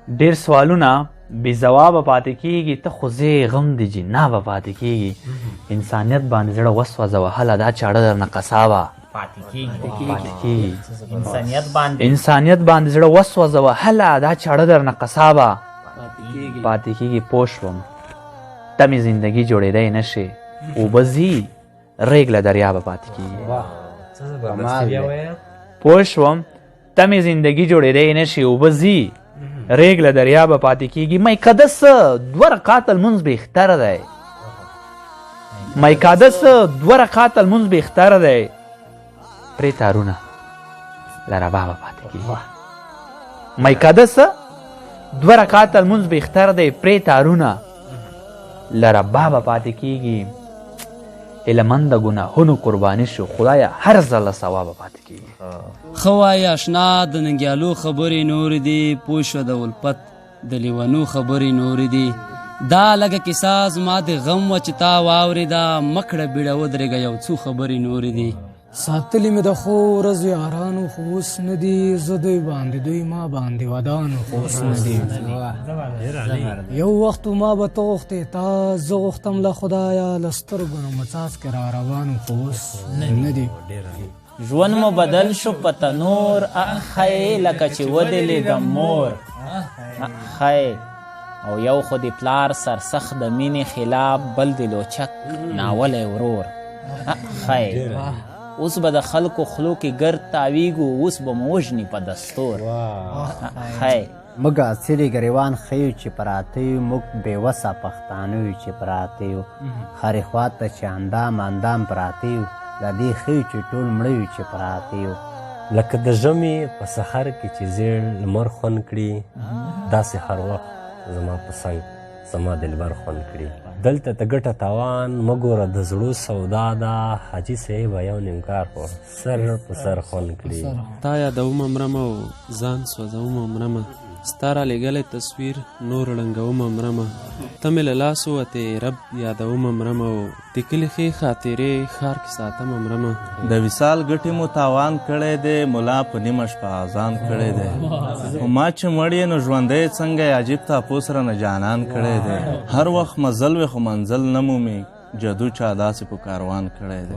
ډېر سوالونه بې ځوابه پاتې کېږي، ته خو ځې غم دې جنابه پاتې کېږي. انسانیت باندې زړه وسوځوه، هله دا چاړه درنه قصابه پاتې کېږي. پاتې کېږي. انسانیت باندې، انسانیت باندې زړه وسوځوه، هله دا چاړه درنه قصابه پاتې کېږي. پوه شوم ته مې زندگی جوړېدی نه شي، اوبه ځي ریګ له دریابه پاتې کېږي. پوه شوم ته مې زندگی جوړېدی نه شي، اوبه ځي ریګ له دریابه پاتې کېږي. میکده څه دوه رکعاته لمونځ بهتره دی، میکده څه دوه رکعاته لمونځ بهتره دی، پرې تارونه له ربابه پاتې کېږي. میکده څه دوه رکعاته لمونځ بهتره دی، پرې تارونه له ربابه پاتې کېږي. هیله د ګناهونو قرباني شو، خدایه هر ځل ثوابه پاتې کېږي. ښه وایي اشنا د ننګیالو خبرې نورې دي، پوه شوه د الفت د لیونو خبرې نورې دي. دا لږه کیسه زما د غم وه چې تا واورېده، مه کړه بیړه ودرېږه یو څو خبرې نورې دي. ساتلي مې د ښو ورځو یارانو خو اوس نه دي، زه دوی باندې دوی ما باندې ودانو خو اوس نه دي. یو وخت ما به ته غوښتې تا زه غوښتم له خدایه، له سترګو نه مو څاڅکي را روانو خو اوس نه دي. ژوند مو بدل شو په تنور، اخی لکه چې ودې لیدم مور، اخی. او یو خو د پلار سرسخت د مینې خلاف، بل د لوچک ناولی ورور، اخی. اوس به د خلکو خولو کې ګرد تاویږو، اوس به مو وژني په دستور، اخی. موږ څیرې ګریوان ښیو چې پراته یو، موږ بې وسه پښتانه یو چې پراته یو، هرې خوا ته چې اندام اندام پراته یو، له دې ښیو چې ټول مړه یو چې پراته یو. لکه د ژمي په سحر کې چې زیړ لمر خوند کړي، داسې هر وخت زما په څنګ زما دلبر خوند کړي. دلته ته ګټه تاوان مه ګوره د زړو سودا ده، حاجي صاحب یو نیم کار خو سر په سر خوند کړي. تا یادومه مرمه او ځان سوځومه مرمه، ستا رالیږلی تصویر نور ړنګومه مرمه، ته مې له لاسو وتې رب یادومه مرمه، او د کلي ښې خاطرې ښار کې ساتمه مرمه. د وصال ګټې مو تاوان کړی دی، ملا په نیمه شپه اذان کړی دی، خو ما چې مړ یې نو ژوندی څنګه یې، عجیب تاپوس رانه جانان کړی دی. هر وخت مزل وي خو منزل نه مومي، جادو چا داسې په کاروان کړی دی.